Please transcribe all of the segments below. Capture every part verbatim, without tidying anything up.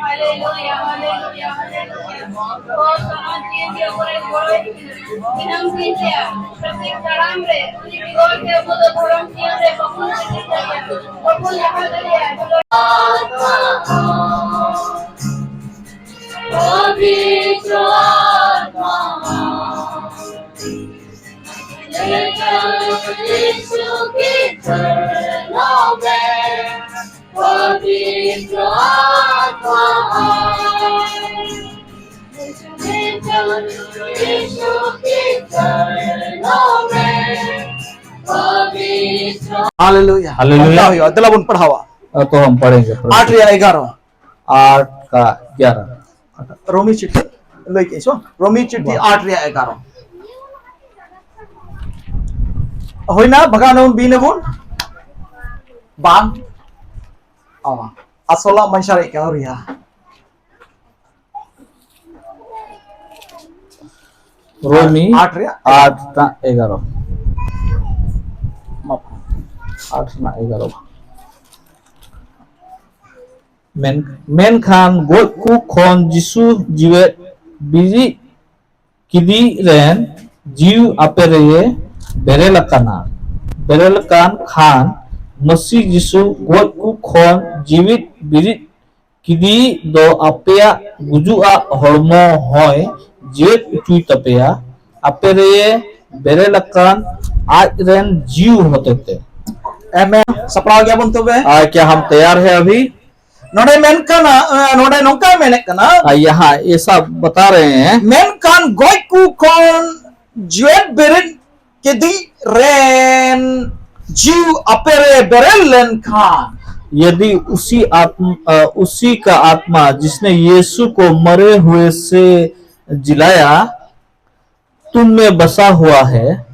ᱦᱟᱞᱮᱞᱩᱭᱟ, ᱦᱟᱞᱮᱞᱩᱭᱟ, ᱦᱟᱞᱮᱞᱩᱭᱟ᱾ ᱦᱚᱲ ᱥᱟᱱᱟᱢ ᱡᱤᱣᱤ ᱜᱮ ᱚᱠᱚᱭ ᱜᱚᱲᱚᱭ ᱠᱟᱱᱟ᱾ ᱫᱤᱱᱟᱹᱢ ᱫᱤᱱ ᱨᱮᱭᱟᱜ ᱯᱨᱚᱛᱮᱠ ᱛᱟᱲᱟᱢ ᱨᱮ ᱩᱱᱤ ᱵᱮᱜᱚᱨ ᱛᱮ ᱟᱵᱚ ᱫᱚ ᱫᱷᱚᱨᱚᱢ ᱡᱤᱭᱚᱱ ᱨᱮ ᱵᱟᱵᱚᱱ ᱥᱮᱴᱮᱨ ᱫᱟᱲᱮᱭᱟᱜᱼᱟ, ᱵᱟᱵᱚᱱ ᱞᱟᱦᱟ ᱫᱟᱲᱮᱭᱟᱜᱼᱟ᱾ पवित्र आत्मा, यीशु की शरणों में, पवित्र आत्मा आए। यीशु की शरणों में, पवित्र हालेलुया। हालेलुया। ᱚᱱᱠᱟ ᱦᱩᱭᱩᱜᱼᱟ᱾ ᱫᱮᱞᱟ ᱵᱚᱱ ᱯᱟᱲᱦᱟᱣᱟ᱾ ᱟᱨ ᱛᱚ ᱦᱟᱢ ᱯᱟᱲᱷᱮᱸᱜᱮ, ᱯᱨᱚᱵᱷᱩ᱾ ᱟᱴ ᱨᱮᱭᱟᱜ ᱮᱜᱟᱨᱚ᱾ ᱟᱴ ᱠᱟ ᱮᱜᱟᱨᱚ᱾ ᱨᱳᱢᱤ ᱪᱤᱴᱷᱤ ᱞᱟᱹᱭ ᱠᱮᱜᱼᱟ ᱥᱮ ᱵᱟᱝ? ᱨᱳᱢᱤ ᱪᱤᱴᱷᱤ ᱵᱟᱝ᱾ ᱟᱴ ᱨᱮᱭᱟᱜ ᱮᱜᱟᱨᱚ᱾ ᱦᱩᱭᱱᱟ, ᱵᱷᱟᱜᱟᱣ ᱱᱟᱵᱚᱱ, ᱵᱤᱱ ᱟᱵᱚᱱ? ᱵᱟᱝ᱾ ᱚ, ᱟᱥᱚᱞᱟᱜ ᱢᱟᱧ ᱥᱟᱨᱮᱡ ᱠᱟᱜ, ᱟᱹᱣᱨᱤᱭᱟ᱾ ᱨᱳᱢᱤ ᱟᱴ ᱨᱮᱭᱟᱜ ᱟᱴ ᱨᱮᱱᱟᱜ ᱮᱜᱟᱨᱚ᱾ ᱢᱟᱯ᱾ ᱟᱴ ᱨᱮᱱᱟᱜ ᱮᱜᱟᱨᱚ᱾ ᱢᱮᱱ-, ᱢᱮᱱᱠᱷᱟᱱ ᱜᱚᱡ ᱠᱚ ᱠᱷᱚᱱ ᱡᱤᱥᱩ ᱡᱤᱣᱮᱫ ᱵᱤᱨᱤᱫ ᱠᱤᱫᱤ ᱨᱮᱱ ᱡᱤᱣ ᱟᱯᱮ ᱨᱮᱭᱮ ᱵᱮᱨᱮᱞ ᱟᱠᱟᱱᱟ᱾ ᱵᱮᱨᱮᱞ ᱟᱠᱟᱱ ᱠᱷᱟᱱ ᱢᱟᱹᱥᱤ ᱡᱤᱥᱩ ᱜᱚᱡ ᱠᱚ ᱠᱷᱚᱱ ᱡᱤᱣᱤᱫ ᱵᱤᱨᱤᱫ ᱠᱤᱫᱤ ᱫᱚ ᱟᱯᱮᱭᱟᱜ ᱜᱩᱡᱩᱜᱼᱟᱜ ᱦᱚᱲᱢᱚ ᱦᱚᱸᱭ ᱡᱤᱣᱮᱫ ᱚᱪᱚᱭ ᱛᱟᱯᱮᱭᱟ, ᱟᱯᱮ ᱨᱮᱭᱮ ᱵᱮᱨᱮᱞ ᱟᱠᱟᱱ ᱟᱡ ᱨᱮᱱ ᱡᱤᱣ ᱦᱚᱛᱮᱛᱮ᱾ ᱟᱢᱮᱱ᱾ ᱥᱟᱯᱲᱟᱣ ᱜᱮᱭᱟᱵᱚᱱ ᱛᱚᱵᱮ? ᱟᱨ ᱠᱭᱟ ᱦᱟᱢ ᱛᱮᱭᱟᱨ ᱦᱮ ᱟᱵᱷᱤ? ᱱᱚᱰᱮ ᱢᱮᱱ ᱠᱟᱱᱟ, ᱱᱚᱰᱮ ᱱᱚᱝᱠᱟ ᱢᱮᱱᱮᱫ ᱠᱟᱱᱟ᱾ ᱟᱨ ᱭᱟᱦᱟᱸ ᱮᱥᱟ ᱵᱟᱛᱟ ᱨᱮ ᱦᱮᱸ, ᱢᱮᱱᱠᱷᱟᱱ ᱜᱚᱡ ᱠᱚ ᱠᱷᱚᱱ ᱡᱤᱣᱮᱫ ᱵᱮᱨᱮᱫ ᱠᱮᱫᱤ ᱨᱮᱱ ᱡᱤᱣ ᱟᱯᱮ ᱨᱮ ᱵᱮᱨᱮᱞ ᱞᱮᱱᱠᱷᱟᱱ᱾ यदि उसी आत्म-, अ, उसी का आत्मा जिसने यीशु को मरे हुए से जिलाया, तुम में बसा हुआ है।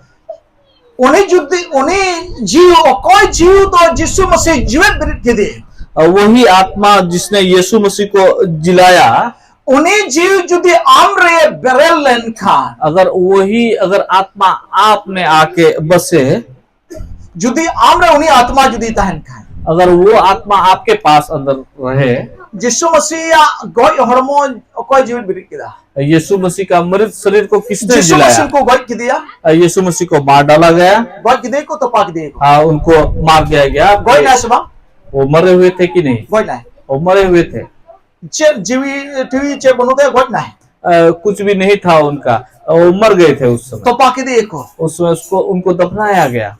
ᱩᱱᱤ ᱡᱩᱫᱤ, ᱩᱱᱤ ᱡᱤᱣ, ᱚᱠᱚᱭ ᱡᱤᱣ ᱫᱚ ᱡᱤᱥᱩ ᱢᱟᱹᱥᱤ ᱡᱤᱣᱮᱫ ᱵᱮᱨᱮᱫ ᱠᱮᱫᱮ, और वही आत्मा जिसने यीशु मसीह को जिलाया, ᱩᱱᱤ ᱡᱤᱣ ᱡᱩᱫᱤ ᱟᱢ ᱨᱮ ᱵᱮᱨᱮᱞ ᱞᱮᱱᱠᱷᱟᱱ, अगर वही, अगर आत्मा आप में आके बसे, ᱡᱩᱫᱤ ᱟᱢ ᱨᱮ ᱩᱱᱤ ᱟᱛᱢᱟ ᱡᱩᱫᱤ ᱛᱟᱦᱮᱱ ᱠᱷᱟᱱ, अगर वो आत्मा आपके पास अंदर रहे, ᱡᱤᱥᱩ ᱢᱟᱹᱥᱤᱭᱟᱜ ᱜᱚᱡ ᱦᱚᱲᱢᱚ ᱚᱠᱚᱭ ᱡᱤᱣᱤᱫ ᱵᱤᱨᱤᱫ ᱠᱮᱫᱟ? यीशु मसीह का मृत शरीर को किसने ᱡᱤᱥᱩ ᱡᱤᱞᱟᱭᱟ? ᱢᱟᱹᱥᱤ ᱠᱚ ᱜᱚᱡ ᱠᱮᱫᱮᱭᱟ᱾ यीशु मसीह को मार डाला गया। ᱜᱚᱡ ᱠᱮᱫᱮᱭᱟ ᱠᱚ, ᱛᱚᱯᱟ ᱠᱮᱫᱮᱭᱟ ᱠᱚ᱾ हाँ, उनको मार दिया गया। ᱜᱚᱡ ᱱᱟᱭ ᱥᱮ ᱵᱟᱝ? वो मरे हुए थे कि नहीं? ᱜᱚᱡ ᱱᱟᱭ᱾ वो मरे हुए थे। ᱪᱮᱫ ᱡᱤᱣᱤ ᱴᱤᱣᱤ ᱪᱮᱫ ᱵᱟᱹᱱᱩᱜ ᱛᱟᱭᱟ, ᱜᱚᱡ ᱱᱟᱭ᱾ अ, कुछ भी नहीं था उनका, वो मर गए थे उस समय। ᱛᱚᱯᱟ ᱠᱮᱫᱮᱭᱟ ᱠᱚ᱾ उस समय उसको, उनको दफनाया गया।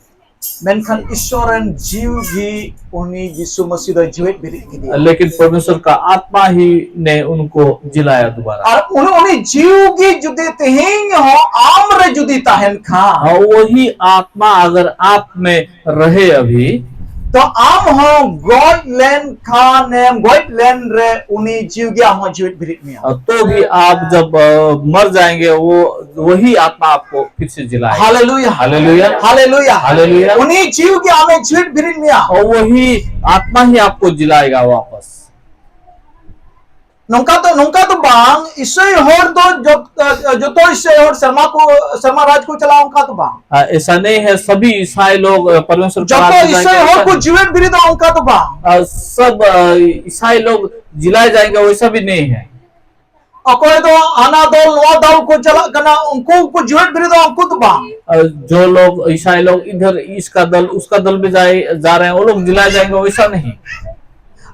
ᱢᱮᱱᱠᱷᱟᱱ ᱤᱥᱥᱚᱨ ᱨᱮᱱ ᱡᱤᱣᱤ ᱜᱮ ᱩᱱᱤ ᱡᱤᱥᱩ ᱢᱟᱹᱥᱤ ᱫᱚᱭ ᱡᱤᱣᱮᱫ ᱵᱮᱨᱮᱫ ᱠᱮᱫᱮᱭᱟ᱾ लेकिन परमेश्वर का आत्मा ही ने उनको जिलाया दोबारा। ᱟᱨ ᱩᱱᱤ, ᱩᱱᱤ ᱡᱤᱣᱤ ᱜᱮ ᱡᱩᱫᱤ ᱛᱮᱦᱮᱧ ᱦᱚᱸ ᱟᱢ ᱨᱮ ᱡᱩᱫᱤ ᱛᱟᱦᱮᱱ ᱠᱷᱟᱱ, हाँ, वही आत्मा अगर आप में रहे अभी, ᱛᱚ ᱟᱢ ᱦᱚᱸ ᱜᱚᱡ ᱞᱮᱱ ᱠᱷᱟᱱᱮᱢ, ᱜᱚᱡ ᱞᱮᱱ ᱨᱮ ᱩᱱᱤ ᱡᱤᱣᱤ ᱜᱮ ᱟᱢ ᱦᱚᱸ ᱡᱤᱣᱮᱫ ᱵᱮᱨᱮᱫ ᱢᱮᱭᱟ᱾ तो भी आप जब, अ, मर जाएंगे, वो, वही आत्मा आपको फिर से जिलाएगा। ᱦᱟᱞᱮᱞᱩᱭᱟ᱾ ᱦᱟᱞᱮᱞᱩᱭᱟ। ᱦᱟᱞᱮᱞᱩᱭᱟ। ᱦᱟᱞᱮᱞᱩᱭᱟ। ᱩᱱᱤ ᱡᱤᱣᱤ ᱜᱮ ᱟᱢᱮ ᱡᱤᱣᱮᱫ ᱵᱮᱨᱮᱫ ᱢᱮᱭᱟ᱾ और वही आत्मा ही आपको जिलाएगा वापस। ᱱᱚᱝᱠᱟ ᱫᱚ, ᱱᱚᱝᱠᱟ ᱫᱚ ᱵᱟᱝ, ᱤᱥᱟᱹᱭ ᱦᱚᱲ ᱫᱚ ᱡᱚᱛ-, ᱡᱚᱛᱚ ᱤᱥᱟᱹᱭ ᱦᱚᱲ ᱥᱮᱨᱢᱟ ᱠᱚ, ᱥᱮᱨᱢᱟ ᱨᱟᱡᱽ ᱠᱚ ᱪᱟᱞᱟᱜᱼᱟ, ᱚᱱᱠᱟ ᱫᱚ ᱵᱟᱝ᱾ हाँ, ऐसा नहीं है सभी ईसाई लोग, अ, परमेश्वर का ᱡᱚᱛᱚ राज्य ᱤᱥᱟᱹᱭ जाएंगे, ᱦᱚᱲ ऐसा ᱠᱚ नहीं। ᱡᱤᱣᱮᱫ ᱵᱮᱨᱮᱫᱚᱜᱼᱟ, ᱚᱱᱠᱟ ᱫᱚ ᱵᱟᱝ᱾ हाँ, सब, अ, ईसाई लोग जिलाए जाएंगे, वैसा भी नहीं है। ᱚᱠᱚᱭ ᱫᱚ ᱦᱟᱱᱟ ᱫᱚᱞ, ᱱᱚᱣᱟ ᱫᱚᱞ ᱠᱚ ᱪᱟᱞᱟᱜ ᱠᱟᱱᱟ, ᱩᱱᱠᱩ ᱠᱚ ᱡᱤᱣᱮᱫ ᱵᱮᱨᱮᱫᱚᱜᱼᱟ, ᱩᱱᱠᱩ ᱫᱚ ᱵᱟᱝ᱾ अ, जो लोग ईसाई लोग इधर इसका दल उसका दल में जाए, जा रहे हैं, वो लोग जिलाए जाएंगे, वैसा नहीं।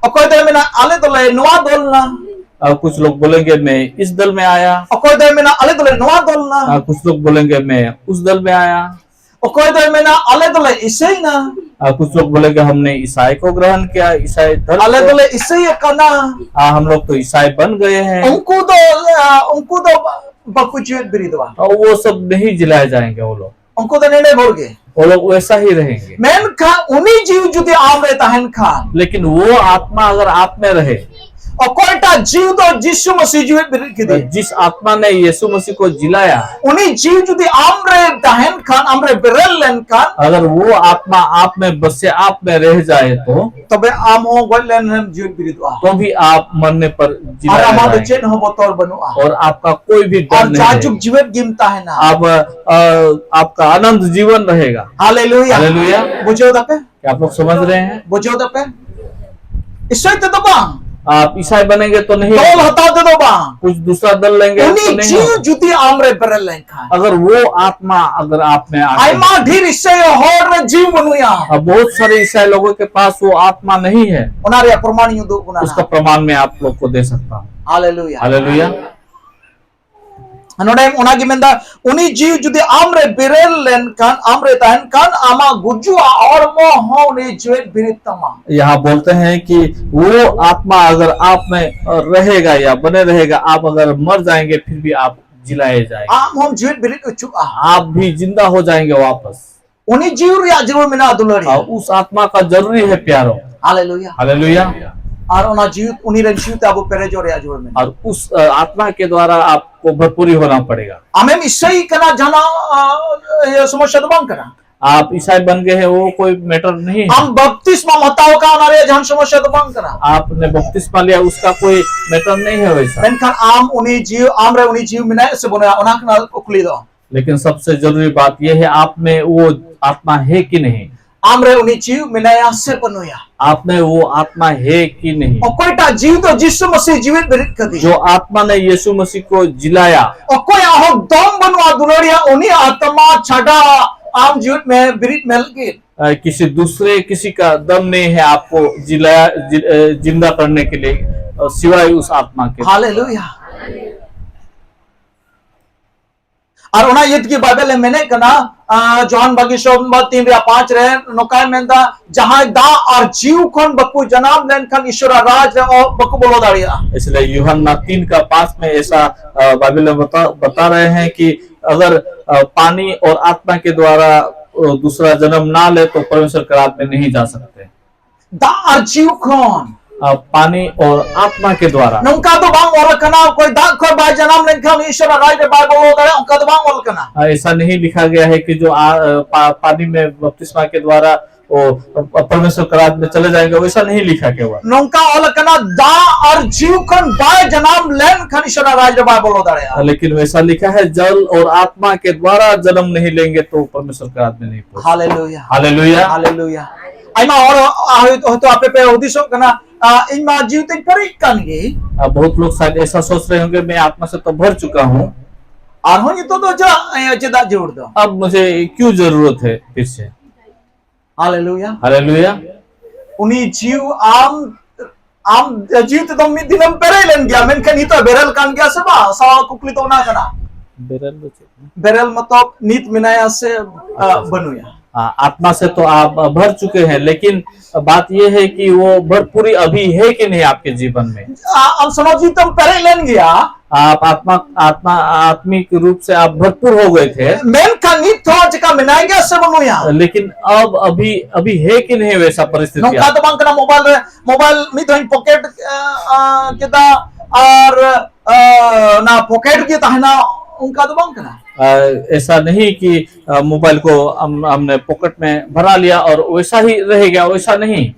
ᱚᱠᱚᱭ ᱫᱚᱭ ᱢᱮᱱᱟ, "ᱟᱞᱮ ᱫᱚᱞᱮ ᱱᱚᱣᱟ ᱫᱚᱞ ᱱᱟ।" अ, कुछ लोग बोलेंगे, "मैं इस दल में आया।" ᱚᱠᱚᱭ ᱫᱚᱭ ᱢᱮᱱᱟ, "ᱟᱞᱮ ᱫᱚᱞᱮ ᱱᱚᱣᱟ ᱫᱚᱞ ᱱᱟ।" अ, कुछ लोग बोलेंगे, "मैं उस दल में आया।" ᱚᱠᱚᱭ ᱫᱚᱭ ᱢᱮᱱᱟ, "ᱟᱞᱮ ᱫᱚᱞᱮ ᱤᱥᱟᱹᱭ ᱱᱟ।" अ, कुछ लोग बोलेंगे, "हमने ईसाई को ग्रहण किया, ईसाई धर्म ᱟᱞᱮ को।" ᱫᱚᱞᱮ ᱤᱥᱟᱹᱭ ᱟᱠᱟᱱᱟ᱾ हाँ, हम लोग तो ईसाई बन गए हैं। ᱩᱱᱠᱩ ᱫᱚ, ᱟ, ᱩᱱᱠᱩ ᱫᱚ ᱵᱟᱠᱚ ᱡᱤᱣᱮᱫ ᱵᱮᱨᱮᱫᱚᱜᱼᱟ᱾ और वो सब नहीं जिलाए जाएंगे वो लोग। ᱩᱱᱠᱩ ᱫᱚ ᱱᱮᱰᱮ ᱵᱷᱳᱨ ᱜᱮ᱾ वो लोग वैसा ही रहेंगे। ᱢᱮᱱᱠᱷᱟᱱ ᱩᱱᱤ ᱡᱤᱣᱤ ᱡᱩᱫᱤ ᱟᱢ ᱨᱮ ᱛᱟᱦᱮᱱ ᱠᱷᱟᱱ, लेकिन वो आत्मा अगर आप में रहे, ᱚᱠᱚᱭᱴᱟᱜ ᱡᱤᱣᱤ ᱫᱚ ᱡᱤᱥᱩ ᱢᱟᱹᱥᱤ ᱡᱤᱣᱤᱫ ᱵᱮᱨᱮᱫ ᱠᱮᱫᱮᱭᱟ᱾ जिस आत्मा ने यीशु मसीह को जिलाया, ᱩᱱᱤ ᱡᱤᱣᱤ ᱡᱩᱫᱤ ᱟᱢ ᱨᱮ ᱛᱟᱦᱮᱱ ᱠᱷᱟᱱ, ᱟᱢ ᱨᱮ ᱵᱮᱨᱮᱫ ᱞᱮᱱᱠᱷᱟᱱ, अगर वो आत्मा आप में बसे, आप में रह जाए तो, ᱛᱚᱵᱮ ᱟᱢ ᱦᱚᱸ ᱜᱚᱡ ᱞᱮᱱ ᱨᱮᱢ ᱡᱤᱣᱤᱫ ᱵᱮᱨᱮᱫᱚᱜᱼᱟ᱾ तो भी आप मरने पर ᱟᱨ जिलाया ᱟᱢᱟᱜ ᱫᱚ जाएंगे। ᱪᱮᱫ ᱦᱚᱸ ᱵᱚᱛᱚᱨ ᱵᱟᱹᱱᱩᱜᱼᱟ᱾ और आपका कोई भी डर ᱟᱨ नहीं है। ᱡᱟᱭᱡᱩᱜᱽ ᱡᱤᱣᱮᱫ ᱜᱮᱢ ᱛᱟᱦᱮᱱᱟ᱾ आप अ, आपका अनंत जीवन रहेगा। ᱦᱟᱞᱮᱞᱩᱭᱟ᱾ हालेलुया। ᱵᱩᱡᱷᱟᱹᱣ ᱫᱟᱯᱮ? क्या आप लोग समझ रहे हैं? ᱵᱩᱡᱷᱟᱹᱣ ᱫᱟᱯᱮ? ᱤᱥᱟᱹᱭ ᱛᱮᱫᱚ ᱵᱟᱝ᱾ आप ईसाई बनेंगे तो नहीं ᱫᱚᱞ होगा। ᱦᱟᱛᱟᱣ ᱛᱮᱫᱚ ᱵᱟᱝ᱾ कुछ दूसरा दल लेंगे तो ᱩᱱᱤ नहीं ᱡᱤᱣᱤ होगा। ᱡᱩᱫᱤ ᱟᱢ ᱨᱮ ᱵᱮᱨᱮᱫ ᱞᱮᱱᱠᱷᱟᱱ, अगर वो आत्मा अगर आप में आ गई, ᱟᱭᱢᱟ ᱰᱷᱮᱨ ᱤᱥᱟᱹᱭ ᱦᱚᱲ ᱨᱮ ᱡᱤᱣᱤ ᱵᱟᱹᱱᱩᱭᱟ᱾ अब बहुत सारे ईसाई लोगों के पास वो आत्मा नहीं है। ᱚᱱᱟ ᱨᱮᱭᱟᱜ ᱯᱨᱚᱢᱟᱱ ᱤᱧ ᱩᱫᱩᱜ ᱵᱚᱱᱟ᱾ उसका प्रमाण मैं आप लोग को दे सकता हूँ। ᱦᱟᱞᱮᱞᱩᱭᱟ᱾ हालेलुया। ᱱᱚᱰᱮ ᱚᱱᱟᱜᱮ ᱢᱮᱱᱫᱟ, ᱩᱱᱤ ᱡᱤᱣᱤ ᱡᱩᱫᱤ ᱟᱢ ᱨᱮ ᱵᱮᱨᱮᱫ ᱞᱮᱱᱠᱷᱟᱱ, ᱟᱢ ᱨᱮ ᱛᱟᱦᱮᱱ ᱠᱷᱟᱱ, ᱟᱢᱟᱜ ᱜᱩᱡᱩᱜᱼᱟ ᱦᱚᱲᱢᱚ ᱦᱚᱸ ᱩᱱᱤ ᱡᱤᱣᱮᱫ ᱵᱮᱨᱮᱫ ᱛᱟᱢᱟ᱾ यहाँ बोलते हैं कि वो आत्मा अगर आप में रहेगा या बने रहेगा, आप अगर मर जाएंगे फिर भी आप जिलाए जाएंगे। ᱟᱢ ᱦᱚᱸᱢ ᱡᱤᱣᱮᱫ ᱵᱮᱨᱮᱫ ᱦᱚᱪᱚᱜᱼᱟ᱾ आप भी जिंदा हो जाएंगे वापस। ᱩᱱᱤ ᱡᱤᱣᱤ ᱨᱮᱭᱟᱜ ᱡᱟᱹᱨᱩᱲ ᱢᱮᱱᱟᱜᱼᱟ, ᱫᱩᱞᱟᱹᱲᱤᱭᱟᱹ᱾ और उस आत्मा का जरूरी है प्यारो। ᱦᱟᱞᱮᱞᱩᱭᱟ᱾ हालेलुया। ᱟᱨ ᱚᱱᱟ ᱡᱤᱣᱤ, ᱩᱱᱤ ᱨᱮᱱ ᱡᱤᱣᱤ ᱛᱮ ᱟᱵᱚ ᱯᱮᱨᱮᱡᱚᱜ ᱨᱮᱭᱟᱜ ᱡᱟᱹᱨᱩᱲ ᱢᱮᱱᱟᱜᱼᱟ᱾ और उस अ, आत्मा के द्वारा आपको भरपूरी होना पड़ेगा। ᱟᱢᱮᱢ ᱤᱥᱟᱹᱭ ᱠᱟᱱᱟ, ᱡᱟᱦᱟᱱᱟᱜ ᱟ, ᱤᱭᱟᱹ, ᱥᱚᱢᱚᱥᱥᱟ ᱫᱚ ᱵᱟᱝ ᱠᱟᱱᱟ᱾ आप ईसाई बन गए हैं, वो कोई मैटर नहीं है। ᱟᱢ ᱵᱟᱯᱛᱤᱥᱢᱟᱢ ᱦᱟᱛᱟᱣ ᱠᱟᱜ, ᱚᱱᱟ ᱨᱮᱭᱟᱜ ᱡᱟᱦᱟᱱ ᱥᱚᱢᱚᱥᱥᱟ ᱫᱚ ᱵᱟᱝ ᱠᱟᱱᱟ᱾ आपने बपतिस्मा लिया, उसका कोई मैटर नहीं है वैसा। ᱢᱮᱱᱠᱷᱟᱱ ᱟᱢ ᱩᱱᱤ ᱡᱤᱣᱤ, ᱟᱢ ᱨᱮ ᱩᱱᱤ ᱡᱤᱣᱤ ᱢᱮᱱᱟᱭᱟ ᱥᱮ ᱵᱟᱹᱱᱩᱭᱟ, ᱚᱱᱟ ᱠᱟᱱᱟ ᱠᱩᱠᱞᱤ ᱫᱚ᱾ लेकिन सबसे जरूरी बात यह है, आप में वो आत्मा है कि नहीं। ᱟᱢ ᱨᱮ ᱩᱱᱤ ᱡᱤᱣᱤ ᱢᱮᱱᱟᱭᱟ ᱥᱮ ᱵᱟᱹᱱᱩᱭᱟ? आप में वो आत्मा है कि नहीं। ᱚᱠᱚᱭᱴᱟᱜ ᱡᱤᱣᱤ ᱫᱚ ᱡᱤᱥᱩ ᱢᱟᱹᱥᱤ ᱡᱤᱣᱮᱫ ᱵᱮᱨᱮᱫ ᱠᱟᱫᱮᱭᱟ? जो आत्मा ने यीशु मसीह को जिलाया, ᱚᱠᱚᱭᱟᱜ ᱦᱚᱸ ᱫᱚᱢ ᱵᱟᱹᱱᱩᱜᱼᱟ, ᱫᱩᱞᱟᱹᱲᱤᱭᱟ, ᱩᱱᱤ ᱟᱛᱢᱟ ᱪᱷᱟᱰᱟ ᱟᱢ ᱡᱤᱣᱮᱫ ᱢᱮ, ᱵᱮᱨᱮᱫ ᱢᱮ ᱞᱟᱹᱜᱤᱫ᱾ अ, किसी दूसरे किसी का दम नहीं है आपको जिला जि, अ, जिंदा करने के लिए, अ, सिवाय उस आत्मा के। ᱦᱟᱞᱮᱞᱩᱭᱟ᱾ ᱟᱨ ᱚᱱᱟ ᱤᱭᱟᱹ ᱛᱮᱜᱮ ᱵᱟᱭᱵᱮᱞ ᱮ ᱢᱮᱱᱮᱫ ᱠᱟᱱᱟ, ᱟ, ᱡᱚᱦᱟᱱ ᱵᱟᱜᱤ ᱥᱚᱢᱵᱟᱫ ᱛᱤᱱ ᱨᱮᱭᱟᱜ ᱯᱟᱸᱪ ᱨᱮ ᱱᱚᱝᱠᱟᱭ ᱢᱮᱱᱫᱟ, ᱡᱟᱦᱟᱸᱭ ᱫᱟᱜ ᱟᱨ ᱡᱤᱣᱤ ᱠᱷᱚᱱ ᱵᱟᱠᱚ ᱡᱟᱱᱟᱢ ᱞᱮᱱᱠᱷᱟᱱ ᱤᱥᱚᱨᱟᱜ ᱨᱟᱡᱽ ᱨᱮ ᱚ-, ᱵᱟᱠᱚ ᱵᱚᱞᱚ ᱫᱟᱲᱮᱭᱟᱜᱼᱟ᱾ इसलिए यूहन्ना तीन का पाँच में ऐसा, अ, बाइबल में बता, बता रहे हैं कि अगर, अ, पानी और आत्मा के द्वारा, अ, दूसरा जन्म ना ले तो परमेश्वर के राज्य में नहीं जा सकते। ᱫᱟᱜ ᱟᱨ ᱡᱤᱣᱤ ᱠᱷᱚᱱ ᱟᱨ ᱯᱟᱱᱤ ᱟᱨ ᱟᱛᱢᱟ ᱠᱮ ᱫᱣᱟᱨᱟ᱾ ᱱᱚᱝᱠᱟ ᱫᱚ ᱵᱟᱝ ᱚᱞ ᱟᱠᱟᱱᱟ ᱚᱠᱚᱭ ᱫᱟᱜ ᱠᱷᱚᱱ ᱵᱟᱭ ᱡᱟᱱᱟᱢ ᱞᱮᱱᱠᱷᱟᱱ ᱩᱱᱤ ᱤᱥᱚᱨᱟᱜ ᱨᱟᱡᱽ ᱨᱮ ᱵᱟᱭ ᱵᱚᱞᱚ ᱫᱟᱲᱮᱭᱟᱜᱼᱟ, ᱚᱱᱠᱟ ᱫᱚ ᱵᱟᱝ ᱚᱞ ᱟᱠᱟᱱᱟ᱾ ᱟᱨ ᱮᱥᱟ ᱱᱟᱦᱤ ᱞᱤᱠᱷᱟ ᱜᱟᱭᱟ ᱦᱮ ᱠᱤ ᱡᱚ ᱟ, ᱯᱟ, ᱯᱟᱱᱤ ᱢᱮ ᱵᱟᱯᱛᱤᱥᱢᱟ ᱠᱮ ᱫᱣᱟᱨᱟ ᱯᱟᱨᱢᱮᱥᱚᱨ ᱠᱟ ᱨᱟᱡᱽ ᱢᱮ ᱪᱟᱞᱮ ᱡᱟᱭᱮᱸᱜᱮ, ᱣᱮᱥᱟ ᱱᱟᱦᱤ ᱞᱤᱠᱷᱟ ᱜᱟᱭᱟ᱾ ᱱᱚᱝᱠᱟ ᱚᱞ ᱟᱠᱟᱱᱟ, ᱫᱟᱜ ᱟᱨ ᱡᱤᱣ ᱠᱷᱚᱱ ᱵᱟᱭ ᱡᱟᱱᱟᱢ ᱞᱮᱱᱠᱷᱟᱱ ᱤᱥᱚᱨᱟᱜ ᱨᱟᱡᱽ ᱨᱮ ᱵᱟᱭ ᱵᱚᱞᱚ ᱫᱟᱲᱮᱭᱟᱜᱼᱟ᱾ ᱞᱮᱠᱤᱱ ᱣᱮᱥᱟ ᱞᱤᱠᱷᱟ ᱦᱮ, ᱡᱚᱞ ᱟᱨ ᱟᱛᱢᱟ ᱠᱮ ᱫᱣᱟᱨᱟ ᱡᱟᱱᱟᱢ ᱱᱟᱦᱤ ᱞᱮᱸᱜᱮ ᱛᱚ ᱯᱟᱨᱢᱮᱥᱚᱨ ᱠᱟ ᱨᱟᱡᱽ ᱢᱮ ᱱᱟᱦᱤ ᱯᱚᱦᱚᱸᱪ᱾ ᱦᱟᱞᱮᱞᱩᱭᱟ᱾ ᱦᱟᱞᱮᱞᱩᱭᱟ᱾ ᱦᱟᱞᱮᱞᱩᱭᱟ᱾ ᱟᱭᱢᱟ ᱦᱚᱲ ᱦᱚᱭᱛᱳ ᱟᱯᱮ ᱯᱮ ᱦᱩᱫᱤᱥᱚᱜ ᱠᱟᱱᱟ, ᱤᱧ ᱢᱟ ᱡᱤᱣ ᱛᱮᱧ ᱯᱮᱨᱮᱡ ᱠᱟᱱ ᱜᱮ᱾ बहुत लोग शायद ऐसा सोच रहे होंगे, मैं आत्मा से तो भर चुका हूँ। ᱟᱨᱦᱚᱸ ᱱᱤᱛᱚᱜ ᱫᱚ ᱪᱮᱫᱟᱜ ᱡᱟᱹᱨᱩᱲ ᱫᱚ? अब मुझे क्यों जरूरत है फिर से? ᱦᱟᱞᱮᱞᱩᱭᱟ᱾ ᱦᱟᱞᱮᱞᱩᱭᱟ᱾ ᱩᱱᱤ ᱡᱤᱣ ᱟᱢ ᱟᱢ ᱡᱤᱣ ᱛᱮᱫᱚ ᱢᱤᱫ ᱫᱤᱱᱮᱢ ᱯᱮᱨᱮᱡ ᱞᱮᱱ ᱜᱮᱭᱟ, ᱢᱮᱱᱠᱷᱟᱱ ᱱᱤᱛᱚᱜ ᱵᱮᱨᱮᱞ ᱠᱟᱱ ᱜᱮᱭᱟ ᱥᱮ ᱵᱟᱝ? ᱥᱟᱶ ᱠᱩᱠᱞᱤ ᱫᱚ ᱚᱱᱟ ᱠᱟᱱᱟ᱾ ᱵᱮᱨᱮᱞ ᱫᱚ ᱪᱮᱫ? ᱵᱮᱨᱮᱞ ᱢᱚᱛᱞᱚᱵ ᱱᱤᱛ ᱢᱮᱱᱟᱭᱟ ᱥᱮ ᱵᱟᱹᱱᱩᱭᱟ? हाँ, आत्मा से तो आप भर चुके हैं, लेकिन बात यह है कि वो भरपूरी अभी है कि नहीं आपके जीवन में। ᱟᱢ ᱥᱟᱱᱟᱢ ᱡᱤᱣ ᱛᱮᱢ ᱯᱮᱨᱮᱡ ᱞᱮᱱ ᱜᱮᱭᱟ᱾ आप आत्मा आत्मा आत्मिक रूप से आप भरपूर हो गए थे। ᱢᱮᱱᱠᱷᱟᱱ ᱱᱤᱛ ᱦᱚᱸ ᱪᱮᱠᱟ ᱢᱮᱱᱟᱭ ᱜᱮᱭᱟ ᱥᱮ ᱵᱟᱹᱱᱩᱭᱟ? लेकिन अब अभी अभी है कि नहीं वैसा परिस्थिति? ᱱᱚᱝᱠᱟ ᱫᱚ ᱵᱟᱝ ᱠᱟᱱᱟ, ᱢᱳᱵᱟᱭᱤᱞ ᱨᱮ ᱢᱳᱵᱟᱭᱤᱞ ᱢᱤᱫ ᱫᱷᱟᱣ ᱯᱚᱠᱮᱴ ᱠᱮᱫᱟ ᱟᱨ ᱚᱱᱟ ᱯᱚᱠᱮᱴ ᱜᱮ ᱛᱟᱦᱮᱱᱟ, ᱚᱱᱠᱟ ᱫᱚ ᱵᱟᱝ ᱠᱟᱱᱟ᱾ ऐसा नहीं कि मोबाइल को हम हमने पॉकेट में भरा लिया और वैसा ही रह गया, वैसा नहीं।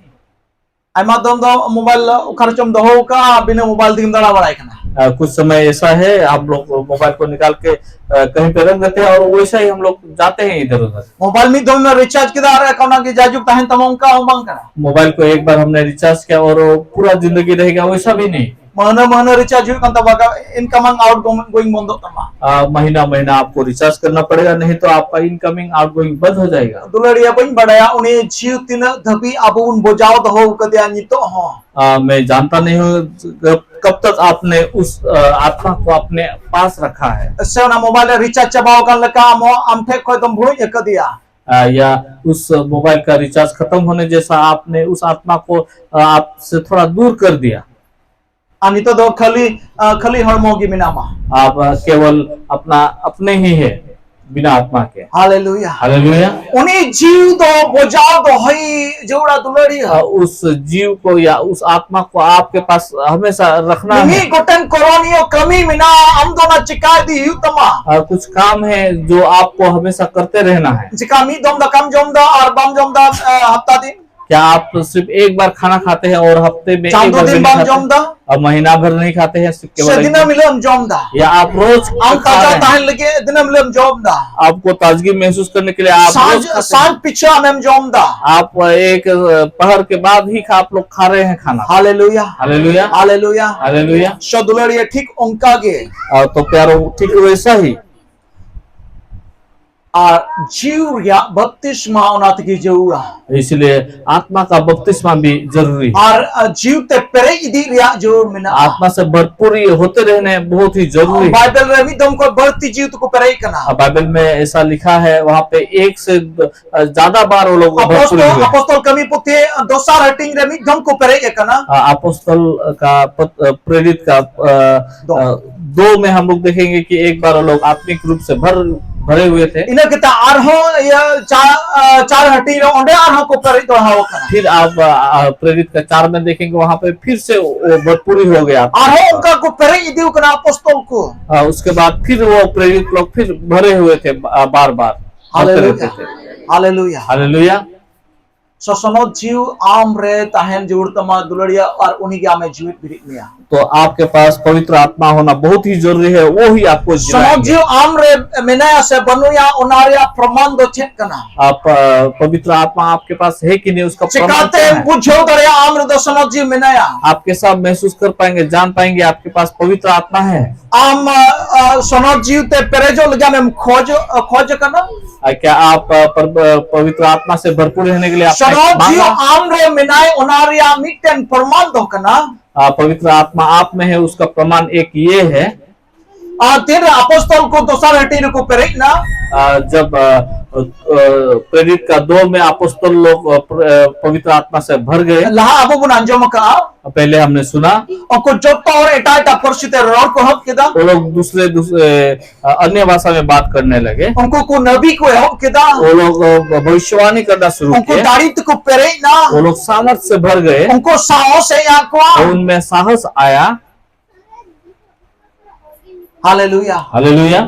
ᱟᱭᱢᱟ ᱫᱚᱢ ᱫᱚ ᱢᱳᱵᱟᱭᱤᱞ ᱚᱠᱟ ᱨᱮᱪᱚᱢ ᱫᱚᱦᱚ ᱟᱠᱟᱫᱼᱟ, ᱵᱤᱱᱟᱹ ᱢᱳᱵᱟᱭᱤᱞ ᱛᱮᱜᱮᱢ ᱫᱟᱬᱟ ᱵᱟᱲᱟᱭ ᱠᱟᱱᱟ᱾ कुछ समय ऐसा है, हम लोग मोबाइल को निकाल के कहीं पे रख देते हैं और वैसा ही हम लोग जाते हैं इधर उधर। ᱢᱳᱵᱟᱭᱤᱞ ᱢᱤᱫ ᱫᱚᱢ ᱨᱤᱪᱟᱨᱡᱽ ᱠᱮᱫᱟ ᱟᱨ ᱚᱱᱟ ᱜᱮ ᱡᱟᱭᱡᱩᱜᱽ ᱛᱟᱦᱮᱱ ᱛᱟᱢᱟ, ᱚᱱᱠᱟ ᱦᱚᱸ ᱵᱟᱝ ᱠᱟᱱᱟ᱾ मोबाइल को एक बार हमने रिचार्ज किया और वो पूरा जिंदगी रहेगा, वैसा भी नहीं। ᱢᱟᱹᱦᱱᱟᱹ ᱢᱟᱹᱦᱱᱟᱹ ᱨᱤᱪᱟᱨᱡᱽ ᱦᱩᱭᱩᱜ ᱠᱟᱱ ᱛᱟᱵᱚᱱᱟ, ᱤᱱᱠᱟᱢᱤᱝ ᱟᱣᱩᱴᱜᱳᱭᱤᱝ ᱵᱚᱱᱫᱚᱜ ᱛᱟᱢᱟ᱾ आ, महीना महीना आपको रिचार्ज करना पड़ेगा, नहीं तो आपका इनकमिंग आउटगोइंग बंद हो जाएगा। ᱫᱩᱞᱟᱹᱲᱤᱭᱟᱹ, ᱵᱟᱹᱧ ᱵᱟᱲᱟᱭᱟ ᱩᱱᱤ ᱡᱤᱣ ᱛᱤᱱᱟᱹᱜ ᱫᱷᱟᱹᱵᱤᱡ ᱟᱵᱚ ᱵᱚᱱ ᱵᱚᱡᱟᱣ ᱫᱚᱦᱚ ᱟᱠᱟᱫᱮᱭᱟ ᱱᱤᱛᱚᱜ ᱦᱚᱸ᱾ आ, मैं जानता नहीं हूँ कब, कब तक आपने उस आ, आत्मा को अपने पास रखा है। ᱥᱮ ᱚᱱᱟ ᱢᱳᱵᱟᱭᱤᱞ ᱨᱮ ᱨᱤᱪᱟᱨᱡᱽ ᱪᱟᱵᱟ ᱟᱠᱟᱱ ᱞᱮᱠᱟ ᱟᱢ ᱟᱢ ᱴᱷᱮᱡ ᱠᱷᱚᱡ ᱫᱚᱢ ᱵᱷᱩᱲᱩᱡ ᱟᱠᱟᱫᱮᱭᱟ᱾ आ, या उस मोबाइल का रिचार्ज खत्म होने जैसा आपने उस आत्मा को आ, आपसे थोड़ा दूर कर दिया। ᱟᱨ ᱱᱤᱛᱚᱜ ᱫᱚ ᱠᱷᱟᱹᱞᱤ ᱟ, ᱠᱷᱟᱹᱞᱤ ᱦᱚᱲᱢᱚ ᱜᱮ ᱢᱮᱱᱟᱢᱟ᱾ आप आ, केवल अपना अपने ही है। बिना आत्मा के। Hallelujah. हालेलुया। ᱩᱱᱤ ᱡᱤᱣᱤ ᱫᱚ ᱵᱚᱡᱟᱣ ᱫᱚᱦᱚᱭ ᱡᱟᱹᱨᱩᱲᱟ ᱫᱩᱞᱟᱹᱲᱤᱭᱟᱹ᱾ उस जीव को या उस आत्मा को आपके पास हमेशा रखना है। ᱢᱤᱢᱤᱫ ᱜᱚᱴᱮᱱ ᱠᱚᱨᱚᱱᱤᱭᱚ ᱠᱟᱹᱢᱤ ᱢᱮᱱᱟᱜᱼᱟ, ᱟᱢ ᱫᱚ ᱚᱱᱟ ᱪᱤᱠᱟ ᱤᱫᱤ ᱦᱩᱭᱩᱜ ᱛᱟᱢᱟ᱾ और कुछ काम है जो आपको हमेशा करते रहना है। ᱪᱤᱠᱟ ᱢᱤᱫ ᱫᱚᱢ ᱫᱟᱠᱟᱢ ᱡᱚᱢ ᱫᱟ ᱟᱨ ᱵᱟᱢ ᱡᱚᱢ ᱫᱟ ᱦᱟᱯᱛᱟ ᱫᱤᱱ? क्या आप सिर्फ एक बार खाना खाते हैं और हफ्ते में एक बार भी नहीं खाते? ᱡᱚᱢ ᱫᱟ? अब महीना भर नहीं खाते हैं, सिर्फ केवल ᱥᱮ एक ᱫᱤᱱᱟᱹᱢ बार। ᱦᱤᱞᱳᱜ ᱮᱢ ᱡᱚᱢ ᱫᱟ? या आप रोज ᱟᱢ खा रहे हैं? ᱛᱟᱦᱮᱱ ᱞᱟᱹᱜᱤᱫ ᱫᱤᱱᱟᱹᱢ ᱦᱤᱞᱳᱜ ᱮᱢ ᱡᱚᱢ ᱫᱟ? आपको ताजगी महसूस करने के लिए आप रोज खाते हैं। ᱥᱟᱸᱡ ᱯᱤᱪᱷᱟᱹ ᱟᱢᱮᱢ ᱡᱚᱢ ᱫᱟ? आप एक अ, पहर के बाद ही खा, आप लोग खा रहे हैं खाना। ᱦᱟᱞᱮᱞᱩᱭᱟ, हालेलुया, ᱦᱟᱞᱮᱞᱩᱭᱟ, हालेलुया। ᱥᱚ ᱫᱩᱞᱟᱹᱲᱤᱭᱟᱹ, ᱴᱷᱤᱠ ᱚᱱᱠᱟ ᱜᱮ᱾ और तो प्यारो, ठीक वैसा ही। ᱟᱨ ᱡᱤᱣᱤ ᱨᱮᱭᱟᱜ ᱵᱟᱯᱛᱤᱥᱢᱟ ᱚᱱᱟ ᱛᱮᱜᱮ ᱡᱟᱹᱨᱩᱲᱟ᱾ इसलिए आत्मा का बपतिस्मा भी जरूरी है। ᱟᱨ ᱟ, ᱡᱤᱣᱤ ᱛᱮ ᱯᱮᱨᱮᱡ ᱤᱫᱤ ᱨᱮᱭᱟᱜ ᱡᱟᱹᱨᱩᱲ ᱢᱮᱱᱟᱜᱼᱟ᱾ आत्मा से भरपूर ये होते रहने बहुत ही जरूरी है। ᱵᱟᱭᱵᱮᱞ ᱨᱮ ᱢᱤᱫ ᱫᱚᱢ ᱠᱷᱚᱱ ᱵᱟᱹᱲᱛᱤ ᱡᱤᱣᱤ ᱛᱮᱠᱚ ᱯᱮᱨᱮᱡ ᱠᱟᱱᱟ᱾ अब बाइबल में ऐसा लिखा है, वहाँ पे एक से द-, ज्यादा बार वो लोग भरपूर ᱟᱯᱚᱥᱛᱚᱞ हुए। ᱟᱯᱚᱥᱛᱚᱞ ᱠᱟᱹᱢᱤ ᱯᱩᱛᱷᱤ ᱫᱚᱥᱟᱨ ᱦᱟᱹᱴᱤᱧ ᱨᱮ ᱢᱤᱫ ᱫᱚᱢ ᱠᱚ ᱯᱮᱨᱮᱡ ᱟᱠᱟᱱᱟ᱾ हाँ, अपोस्तल का पत-, प्रेरित का अ, दो। अ, दो में हम लोग देखेंगे कि एक बार वो लोग आत्मिक रूप से भर भरे हुए थे। ᱤᱱᱟᱹ ᱠᱟᱛᱮ ᱟᱨᱦᱚᱸ ᱤᱭᱟᱹ ᱪᱟᱨ ᱟ, ᱪᱟᱨ ᱦᱟᱹᱴᱤᱧ ᱨᱮ ᱚᱸᱰᱮ ᱟᱨᱦᱚᱸ ᱠᱚ ᱯᱮᱨᱮᱡ ᱫᱚᱦᱲᱟᱣ ᱠᱟᱱᱟ᱾ फिर आप अ, प्रेरित का चार में देखेंगे, वहां पे फिर से वो भरपूरी हो गया। ᱟᱨᱦᱚᱸ ᱚᱱᱠᱟ ᱠᱚ ᱯᱮᱨᱮᱡ ᱤᱫᱤ ᱠᱟᱱᱟ ᱟᱯᱚᱥᱛᱚᱞ ᱠᱚ᱾ अ, उसके बाद फिर वो प्रेरित लोग फिर भरे हुए थे, अ, बार बार भरते हालेलुया। रहते थे। ᱦᱟᱞᱮᱞᱩᱭᱟ᱾ हालेलुया। ᱥᱚᱥᱚᱱᱚᱛ ᱡᱤᱣᱤ ᱟᱢ ᱨᱮ ᱛᱟᱦᱮᱱ ᱡᱟᱹᱨᱩᱲ ᱛᱟᱢᱟ ᱫᱩᱞᱟᱹᱲᱤᱭᱟᱹ, ᱟᱨ ᱩᱱᱤ ᱜᱮ ᱟᱢᱮ ᱡᱤᱣᱤᱫ ᱵᱮᱨᱮᱫ ᱢᱮᱭᱟ᱾ तो आपके पास पवित्र आत्मा होना बहुत ही जरूरी है, वो ही आपको ᱥᱚᱥᱚᱱᱚᱛ जिलाएंगे। ᱡᱤᱣᱤ ᱟᱢ ᱨᱮ ᱢᱮᱱᱟᱭᱟ ᱥᱮ ᱵᱟᱹᱱᱩᱭᱟ, ᱚᱱᱟ ᱨᱮᱭᱟᱜ ᱯᱨᱚᱢᱟᱱ ᱫᱚ ᱪᱮᱫ ᱠᱟᱱᱟ? आप अ, पवित्र आत्मा आपके पास है कि नहीं, उसका प्रमाण क्या ᱪᱮᱠᱟᱛᱮᱢ है? ᱵᱩᱡᱷᱟᱹᱣ ᱫᱟᱲᱮᱭᱟᱜᱼᱟ ᱟᱢ ᱨᱮᱫᱚ ᱥᱚᱥᱚᱱᱚᱛ ᱡᱤᱣᱤ ᱢᱮᱱᱟᱭᱟ? आप कैसा महसूस कर पाएंगे, जान पाएंगे आपके पास पवित्र आत्मा है? ᱟᱢ ᱟ, ᱟ, ᱥᱚᱥᱚᱱᱚᱛ ᱡᱤᱣᱤ ᱛᱮ ᱯᱮᱨᱮᱡᱚᱜ ᱞᱟᱹᱜᱤᱫ ᱮᱢ ᱠᱷᱚᱡ ᱟ, ᱠᱷᱚᱡ ᱠᱟᱱᱟ? अ, क्या आप अ, पर, अ, पवित्र आत्मा से भरपूर रहने के लिए आप ᱥᱚᱥᱚᱱᱚᱛ ᱡᱤᱣᱤ मांगना? ᱟᱢ ᱨᱮ ᱢᱮᱱᱟᱭ, ᱚᱱᱟ ᱨᱮᱭᱟᱜ ᱢᱤᱫᱴᱮᱱ ᱯᱨᱚᱢᱟᱱ ᱫᱚ ᱠᱟᱱᱟ᱾ अ, पवित्र आत्मा आप में है, उसका प्रमाण एक ये है। ᱟᱨ ᱛᱤᱱᱨᱮ ᱟᱯᱚᱥᱛᱚᱞ ᱠᱚ ᱫᱚᱥᱟᱨ ᱦᱟᱹᱴᱤᱧ ᱨᱮᱠᱚ ᱯᱮᱨᱮᱡ ᱮᱱᱟ, ᱟ, जब, ᱟ, ᱟ, प्रेरित का दो में अपोस्तल लोग, ᱟ, प्र-, ᱟ, पवित्र आत्मा से भर गए। ᱞᱟᱦᱟ ᱟᱵᱚ ᱵᱚᱱ ᱟᱸᱡᱚᱢ ᱟᱠᱟᱫᱼᱟ, पहले हमने सुना। ᱩᱱᱠᱩ ᱡᱚᱛᱚ ᱦᱚᱲ ᱮᱴᱟᱜ ᱮᱴᱟᱜ ᱯᱟᱹᱨᱥᱤ ᱛᱮ ᱨᱚᱲ ᱠᱚ ᱮᱦᱚᱵ ᱠᱮᱫᱟ᱾ वो लोग दूसरे, दूसरे, ᱟ, अन्य भाषा में बात करने लगे। ᱩᱱᱠᱩ ᱠᱚ ᱱᱟᱹᱵᱤ ᱠᱚ ᱮᱦᱚᱵ ᱠᱮᱫᱟ᱾ वो लोग, ᱟ, भविष्यवाणी करना शुरू ᱩᱱᱠᱩ किए। ᱫᱟᱲᱮ ᱛᱮᱠᱚ ᱯᱮᱨᱮᱡ ᱮᱱᱟ᱾ वो लोग सामर्थ से भर गए। ᱩᱱᱠᱩ ᱥᱟᱦᱚᱥ ᱦᱮᱡ ᱟᱫ ᱠᱚᱣᱟ᱾ उनमें साहस आया। ᱦᱟᱞᱮᱞᱩᱭᱟ᱾ हालेलुया।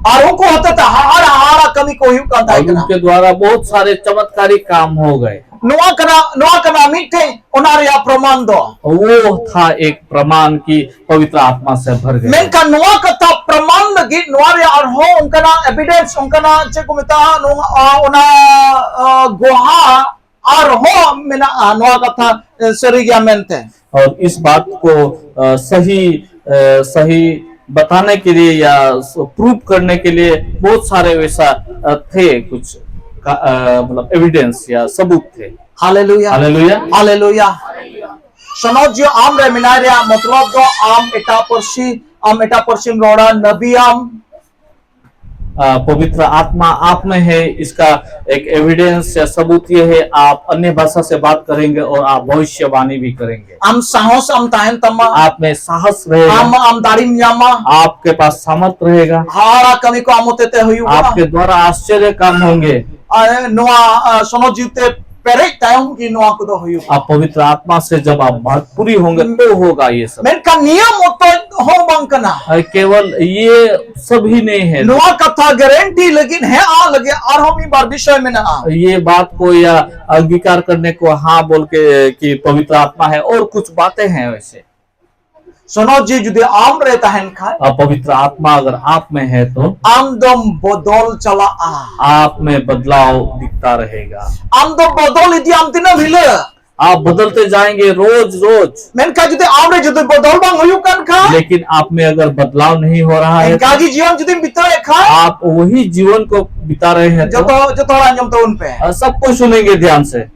ᱟᱨ ᱩᱱᱠᱩ ᱦᱚᱛᱮᱛᱮ ᱦᱟᱦᱟᱲᱟ ᱦᱟᱦᱟᱲᱟ ᱠᱟᱹᱢᱤ ᱠᱚ ᱦᱩᱭᱩᱜ ᱠᱟᱱ ᱛᱟᱦᱮᱸ ᱠᱟᱱᱟ᱾ उनके द्वारा बहुत सारे चमत्कारी काम हो गए। ᱱᱚᱣᱟ ᱠᱟᱱᱟ, ᱱᱚᱣᱟ ᱠᱟᱱᱟ ᱢᱤᱫᱴᱮᱱ ᱚᱱᱟ ᱨᱮᱭᱟᱜ ᱯᱨᱚᱢᱟᱱ ᱫᱚ᱾ वो था एक प्रमाण कि पवित्र आत्मा से भर गए। ᱢᱮᱱᱠᱷᱟᱱ ᱱᱚᱣᱟ ᱠᱟᱛᱷᱟ ᱯᱨᱚᱢᱟᱱ ᱞᱟᱹᱜᱤᱫ ᱱᱚᱣᱟ ᱨᱮᱭᱟᱜ ᱟᱨᱦᱚᱸ ᱚᱱᱠᱟᱱᱟᱜ ᱮᱵᱤᱰᱮᱱᱥ, ᱚᱱᱠᱟᱱᱟᱜ ᱪᱮᱫ ᱠᱚ ᱢᱮᱛᱟᱜᱼᱟ, ᱱᱚᱣᱟ, ᱟ, ᱚᱱᱟ, ᱟ, ᱜᱚᱦᱟ ᱟᱨᱦᱚᱸ ᱢᱮᱱᱟᱜᱼᱟ ᱱᱚᱣᱟ ᱠᱟᱛᱷᱟ, ᱮ, ᱥᱟᱹᱨᱤ ᱜᱮᱭᱟ ᱢᱮᱱᱛᱮ᱾ और इस बात को, अ, सही, अ, सही बताने के लिए या प्रूफ करने के लिए बहुत सारे वैसा, अ, थे कुछ का, अ, मतलब एविडेंस या सबूत थे। ᱦᱟᱞᱮᱞᱩᱭᱟ᱾ हालेलुया। ᱦᱟᱞᱮᱞᱩᱭᱟ᱾ ᱥᱚᱱᱚᱛ ᱡᱤᱣᱤ ᱟᱢ ᱨᱮ ᱢᱮᱱᱟᱭ ᱨᱮᱭᱟᱜ ᱢᱚᱛᱞᱚᱵ ᱫᱚ ᱟᱢ ᱮᱴᱟᱜ ᱯᱟᱹᱨᱥᱤ, ᱟᱢ ᱮᱴᱟᱜ ᱯᱟᱹᱨᱥᱤᱢ ᱨᱚᱲᱟ, ᱱᱟᱵᱤᱭᱟᱢ, ᱟ, ᱯᱚᱵᱤᱛᱨᱚ ᱟᱛᱢᱟ ᱟᱯ ᱢᱮ ᱦᱮ, ᱤᱥᱠᱟ ᱮᱠ ᱮᱵᱤᱰᱮᱱᱥ ᱭᱟ ᱥᱟᱵᱩᱛ ᱭᱮ ᱦᱮ, ᱟᱯ ᱟᱱᱭᱟ ᱵᱷᱟᱥᱟ ᱥᱮ ᱵᱟᱛ ᱠᱟᱨᱮᱝᱜᱮ ᱚᱨ ᱟᱯ ᱵᱷᱚᱵᱤᱥᱭᱟᱵᱟᱱᱤ ᱵᱷᱤ ᱠᱟᱨᱮᱝᱜᱮ᱾ ᱟᱢ ᱥᱟᱦᱚᱥ ᱟᱢ ᱛᱟᱦᱮᱱ ᱛᱟᱢᱟ᱾ ᱟᱯ ᱢᱮ ᱥᱟᱦᱚᱥ ᱨᱮᱦᱮᱜᱟ᱾ ᱟᱢ, ᱟᱢ ᱫᱟᱲᱮᱢ ᱧᱟᱢᱟ᱾ ᱟᱯᱠᱮ ᱯᱟᱥ ᱥᱟᱢᱟᱨᱛᱷ ᱨᱮᱦᱮᱜᱟ᱾ ᱦᱟᱦᱟᱲᱟ ᱠᱟᱹᱢᱤ ᱠᱚ ᱟᱢ ᱦᱚᱛᱮᱛᱮ ᱦᱩᱭᱩᱜᱼᱟ᱾ ᱟᱯᱠᱮ ᱫᱣᱟᱨᱟ ᱟᱥᱪᱚᱨᱭᱚ ᱠᱟᱢ ᱦᱚᱝᱜᱮ᱾ ᱟᱨ ᱱᱚᱣᱟ, ᱟ, ᱥᱚᱱᱚᱛ ᱡᱤᱣᱤ ᱛᱮ ᱯᱮᱨᱮᱡ ᱛᱟᱭᱚᱢ ᱜᱮ ᱱᱚᱣᱟ ᱠᱚᱫᱚ ᱦᱩᱭᱩᱜᱼᱟ᱾ ᱟᱯ ᱯᱚᱵᱤᱛᱨᱚ ᱟᱛᱢᱟ ᱥᱮ ᱡᱟᱵ ᱟᱯ ᱵᱷᱚᱨᱯᱩᱨᱤ ᱦᱚᱝᱜᱮ ᱛᱚ ᱦᱳᱜᱟ ᱭᱮ ᱥᱟᱵ᱾ ᱢᱮᱱᱠᱷᱟᱱ ᱱᱤᱭᱟᱹ ᱢᱚᱛᱚᱡ ᱦᱚᱸ ᱵᱟᱝ ᱠᱟᱱᱟ᱾ ᱟᱨ ᱠᱮᱵᱚᱞ ᱭᱮ ᱥᱟᱵ ᱦᱤ ᱱᱮᱦᱤ ᱦᱮ᱾ ᱱᱚᱣᱟ ᱠᱟᱛᱷᱟ ᱜᱟᱨᱮᱱᱴᱤ ᱞᱟᱹᱜᱤᱫ ᱦᱮᱸ ᱟ ᱞᱟᱹᱜᱤᱫ ᱟᱨᱦᱚᱸ ᱢᱤᱫ ᱵᱟᱨ ᱵᱤᱥᱚᱭ ᱢᱮᱱᱟᱜᱼᱟ᱾ ᱭᱮ ᱵᱟᱛ ᱠᱚ ᱭᱟ ᱟᱝᱜᱤᱠᱟᱨ ᱠᱟᱨᱱᱮ ᱠᱚ ᱦᱟᱸ ᱵᱚᱞ ᱠᱮ ᱠᱤ ᱯᱚᱵᱤᱛᱨᱚ ᱟᱛᱢᱟ ᱦᱮ ᱚᱨ ᱠᱩᱪᱷ ᱵᱟᱛᱮ ᱦᱮ ᱣᱮᱥᱮ᱾ ᱥᱚᱱᱚᱛ ᱡᱤᱣᱤ ᱡᱩᱫᱤ ᱟᱢ ᱨᱮ ᱛᱟᱦᱮᱱ ᱠᱷᱟᱱ, ᱟᱨ ᱯᱚᱵᱤᱛᱨᱚ ᱟᱛᱢᱟ ᱟᱜᱟᱨ ᱟᱯ ᱢᱮ ᱦᱮ ᱛᱚ, ᱟᱢ ᱫᱚᱢ ᱵᱚᱫᱚᱞ ᱪᱟᱞᱟᱜᱼᱟ᱾ ᱟᱯ ᱢᱮ ᱵᱟᱫᱞᱟᱣ ᱫᱤᱠᱷᱛᱟ ᱨᱮᱦᱮᱜᱟ᱾ ᱟᱢ ᱫᱚ ᱵᱚᱫᱚᱞ ᱤᱫᱤᱭᱟᱢ ᱫᱤᱱᱟᱹᱢ ᱦᱤᱞᱟᱹᱜ᱾ ᱟᱯ ᱵᱚᱫᱚᱞᱛᱮ ᱡᱟᱭᱮᱸᱜᱮ ᱨᱳᱡ ᱨᱳᱡ᱾ ᱢᱮᱱᱠᱷᱟᱱ ᱡᱩᱫᱤ ᱟᱢ ᱨᱮ ᱡᱩᱫᱤ ᱵᱚᱫᱚᱞ ᱵᱟᱝ ᱦᱩᱭᱩᱜ ᱠᱟᱱ ᱠᱷᱟᱱ, ᱞᱮᱠᱤᱱ ᱟᱯ ᱢᱮ ᱟᱜᱟᱨ ᱵᱟᱫᱞᱟᱣ ᱱᱟᱦᱤ ᱦᱳ ᱨᱟᱦᱟ ᱦᱮ, ᱮᱱᱠᱟ ᱜᱮ ᱡᱤᱭᱚᱱ ᱡᱩᱫᱤᱢ ᱵᱤᱛᱟᱹᱣᱮᱫ ᱠᱷᱟᱱ, ᱟᱯ ᱣᱚᱦᱤ ᱡᱤᱵᱚᱱ ᱠᱚ ᱵᱤᱛᱟ ᱨᱮᱦᱮ ᱦᱮ ᱛᱚ, ᱡᱚᱛᱚ, ᱡᱚᱛᱚ ᱦᱚᱲ ᱟᱸᱡᱚᱢ ᱛᱟᱵᱚᱱ ᱯᱮ᱾ ᱟᱨ ᱥᱟᱵ ᱠᱚ ᱥᱩᱱᱮᱝᱜᱮ ᱫᱷᱭᱟᱱ ᱥᱮ᱾